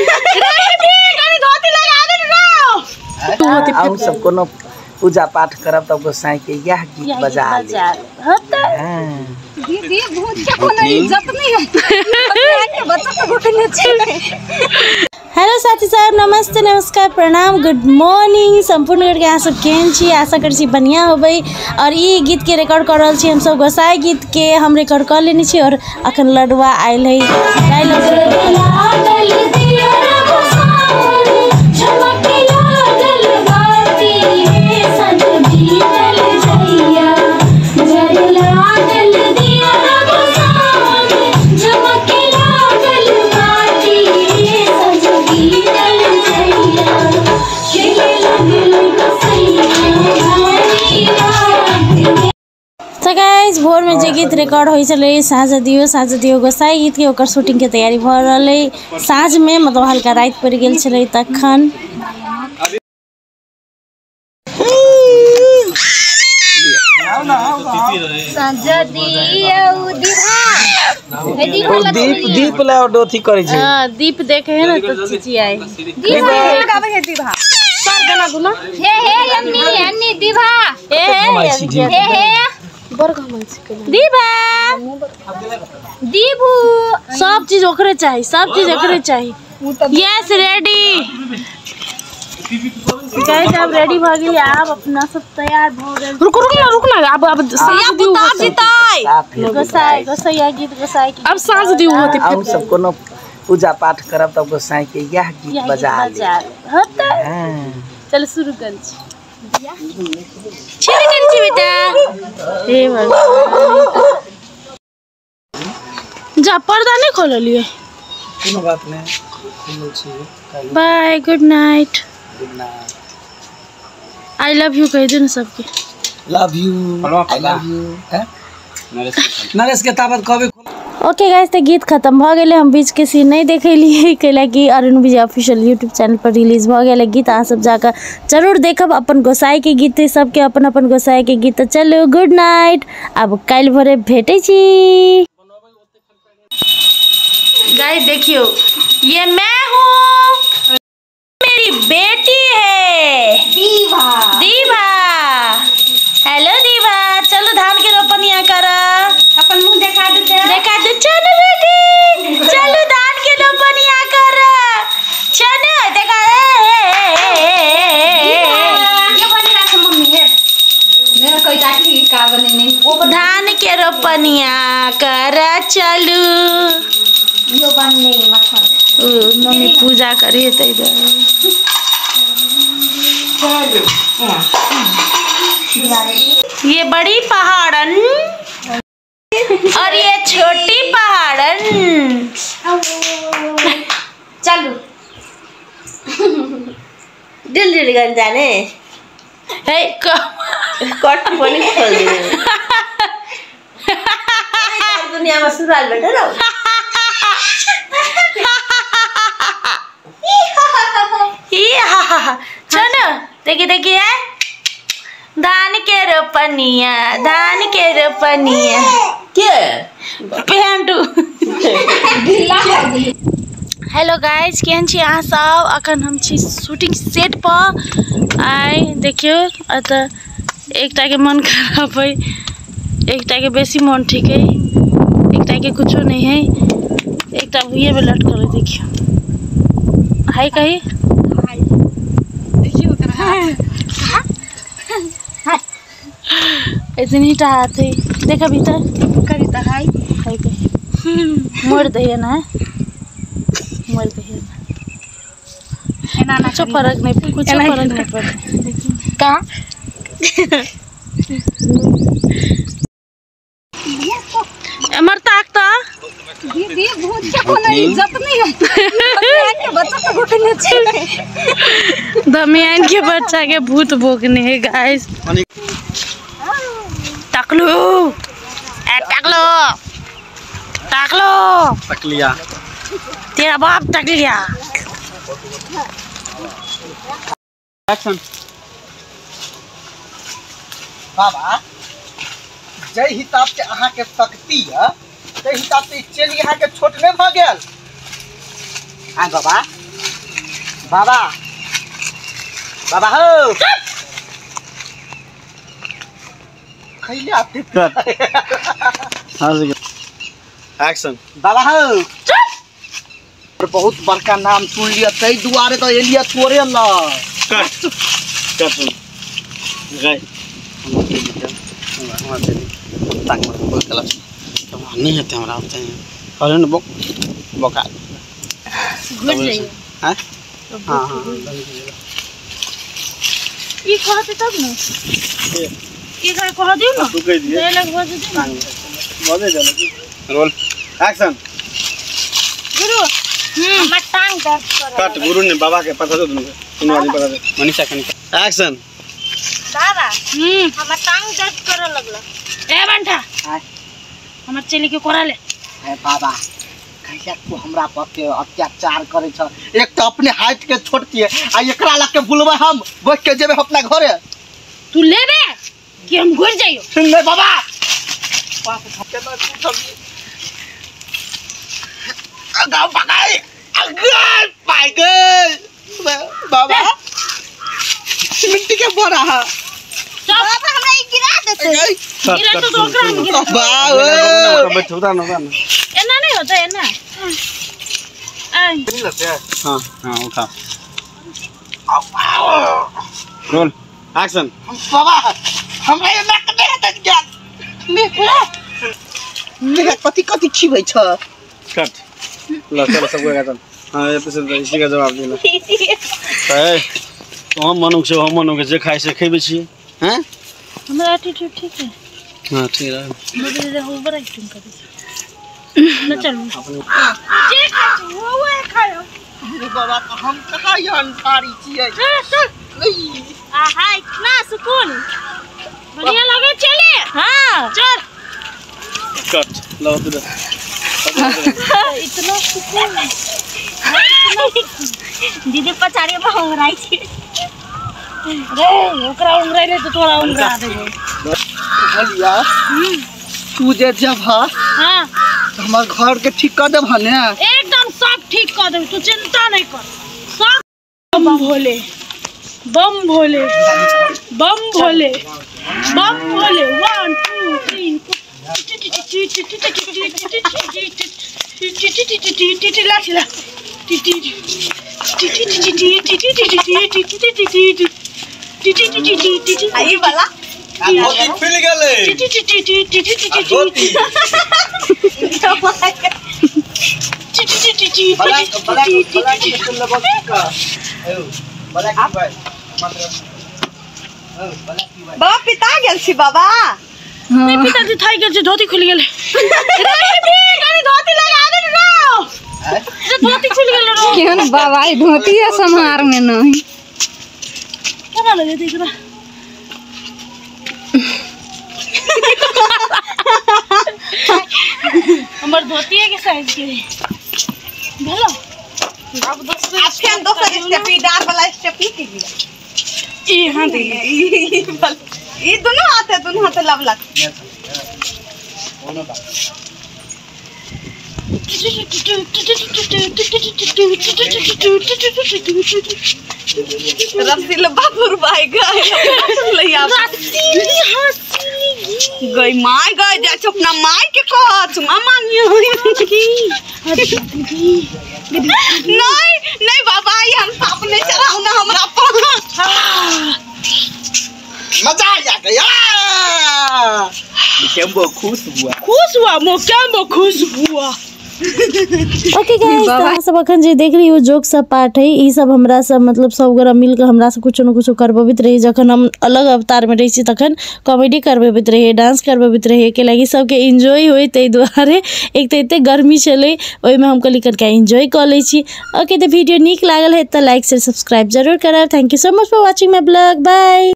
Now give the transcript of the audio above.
रे धोती लगा दे ना। हम सब कोनो पूजा पाठ करब तब गोसाई के यह गीत बजा ले। दीदी भूत के कोनो इज्जत नहीं है, बच्चा के भूतने छै। हेलो साथी साहब, नमस्ते, नमस्कार, प्रणाम, गुड मॉर्निंग। सम्पूर्ण करके अहाँ सब केहन छी? आशा करै छी बढ़िआँ होबै। और ई गीत के रिकॉर्ड कर रहल छी हमसब, गोसाई गीत के हम रिकॉर्ड कर लेने छी। और अखन लडुआ आयल है। भोर में जे गीत रिकॉर्ड होइ छलै साँझ दियो गोसाई गीत के, ओकर शूटिंग के तैयारी भऽ रहल है। साँझ में मतलब हल्का राति पड़ि गेल छलै तखन। दीप दीप ला अथी करै छै। हां, दीप देखे है ना तो चिचियाई। दीप लगाबै है दीभा सर गाना गुना। हे हे अन्नी अन्नी दीभा, हे हे हे हे दीभा दीभू, सब चीज ओकरे चाहिए, सब चीज ओकरे चाहिए। यस रेडी गाइस, अब रेडी भ गेली, आप अपना सब तैयार भ गेल। रुक रुक ना, रुक ना, अब अब साँझ दिउ गोसाई गोसैया गीत, गोसाई अब साँझ दिउ होते। हम सब कोनो पूजा पाठ करब तब गोसाई के यह गीत बजा ले। चल शुरू कर छी। बेटा हे भगवान, जा पर्दा नहीं खोललिए। कोनो बात नहीं, खोलल छी। Bye, good night. Good night, I love you कह दे ना सबके। Love you, I love you. Naresh के ताबत कबे। ओके गाइस, तो गीत खत्म भ गेलै। हम बीच के सीन नहीं देखेलिए कैलाकि Arun Vijay official YouTube channel पर रिलीज भ गेलै गीत। अहाँ सब जाकर जरूर देखब अपन गोसाई के गीत, सबके अपन अपन गोसाई के गीत। चलू गुड नाइट, अब काल्हि भोरे भेटै छी। गाइस देखियो, ये मैं हूँ, मेरी बेटी है दीभा। दीभा, हेलो दीभा, चलो धान के रोपनिया कर, अपन मुंह देखा दे, देखा दे। चलो बेटी, चलो धान के रोपनिया कर, चलो देखा। ये बनेला के मम्मी है, मेरा कोई काटी का बने नहीं। धान के रोपनिया कर, चलू यो बनने मखन। ओ मम्मी पूजा करी है तई। ये बड़ी पहाड़न और ये छोटी पहाड़न। चलो दिल दिल गन जाने हे कट पनि खोल दिने दुनिया में सुराल बैठे रहो। चलो देखिए देखिए, धान के रोपनिया, धान के रोपनिया के पेंटू। हेलो गाइस, केहन छी अहाँ सब? अखन हम छी शूटिंग सेट पर। आइ देखियो, एतऽ एकटा के मन खराब है, एकटा के बेसी मन ठीक है, एकटा के कुछो नहीं है, एकटा भुइये में लटकल है। देखियो, हाय कही, देखियो इतनी टा हाथ है। देखा भीतर करी त हाय हाय कही, मोड़ दे ना, मोड़ दे ना, कुछ फर्क नहीं, कुछ फर्क नहीं पड़ता का। अमर ताक ता दीदी भूत के कोनो इज्जत नहीं है, बच्चा के भूतने छै। दमियान के बच्चा के भूत भोगने है गाइस। टकलू, ए टकलू, टकलू, टकलिया, तेरा बाप टकलिया। एक्शन। बाबा जै हिसाब से अहाँ के शक्ति है तै हिसाब से चेली अहाँ के छोट नहीं भ गेल। हाँ बाबा बाबा बाबा हो खैले आते हां एक्शन बाबा हो बहुत बड़का नाम सुन लिया तै दुआरे तो एलिया तोरे ल कट कट गए नहीं होते हमरा होते हैं और न बोक बोका घुस जाइए। हां हां हां ई कहते तब न ई कर कह दियो न तू कह दिए डायलॉग बज दे न बजे चलो रोल एक्शन। गुरु हमर टांग दर्द कर कट गुरु ने बाबा के पता दो दोनों आदमी पता दे मनीषा कनी एक्शन। बाबा हमर टांग दर्द करे लगल। ए बंठा हमर चली के कोरा ले। ए बाबा कैसे तू हमरा पर के अत्याचार करे छ, एक तो अपने हाइट के छोटती है आ एकरा लग के बुलबै हम बैठ के जेबे अपना घरे। तू लेबे कि हम घुर जाइयो? सुन ले बाबा पास केना तू सब गाँव पकाए अगर पाई गए बाबा मिट्टी के बोरा है बाबा हमरा ई गिरा देते गिरा तो ओकरा हम गिरा बाबा बैठ उतार ना उतार एना नहीं होता एना हां हां उठा रोल एक्शन। बाबा हमरा एना के दे दे ज्ञान मेरा कथि कथि खिबै छ। कट लो चलो सब को चल। हां ये पसंद इसी का जवाब देना ए हम मनुख से हम मनुख जे खाइ से खेबै छी। हैं हमरा एटीट्यूड ठीक है। हां ठीक है मुझे दे ओवर एक्टिंग कर न चलू जे खाइ वो वो खायो। अरे बाबा तो हम कहां यहन थारी छियै। चल चल आहा इतना सुकून बढ़िया लगे चले। हां चल कट लो तू इतना सुकून दीदी पछाड़ी पर उंगराइ छी रे ओकरा उंगराइले तो तोरा उंगरा देबो। बुझलिया तू जे जब हां हमर घर के ठीक कर देब ने एकदम सब ठीक कर देब, तू चिंता नहीं कर। सब बम भोले बम भोले बम भोले बम भोले 1 2 3 आई वाला धोती खुल गेलै बाबा पिता गेल छी बाबा। नहीं पिताजी थाई गेल छी, धोती खुल गेलै। रे धोती लगा दे ना, धोती खुल गेल रो। केहन बाबा ई धोती सम्हार में नहीं केना लगे एकरा। हमर धोती के साइज के भेलो। अब दोसर दोसर स्टेप ई डार वाला स्टेप के लिया ई हां दे ई दोनों हाथ है, दोनों हाथ लवलक। रसीला बाबूर भाई गए लैया गई my गई जा अपना my के कह चुमा मांगियो। नहीं नहीं बाबा ई हम पाप नहीं चढ़ाऊ ना हमरा पर। मजा आ गया, मोकेम्बो खुश हुआ, खुश हुआ मोकेम्बो खुश हुआ। ओके गाइस, तो अहाँ सब अखन जे देख रही हो जोक सब पार्ट है ई सब हमरा सब मतलब सब गोरा मिलके हमरा से कुछ न कुछ करबबैत रही। जखन हम अलग अवतार में रही छी तखन कॉमेडी करबबैत रही, डांस करबबैत रही, के लागि सबके एंजॉय होय ताहि दुआरे। एक तऽ एते गर्मी छलै ओहिमे हम कहली कनिका एंजॉय कऽ लै छी। ओके, तऽ वीडियो नीक लागल है तऽ लाइक शेयर सब्सक्राइब जरूर करब। Thank you so much for watching my blog. Bye.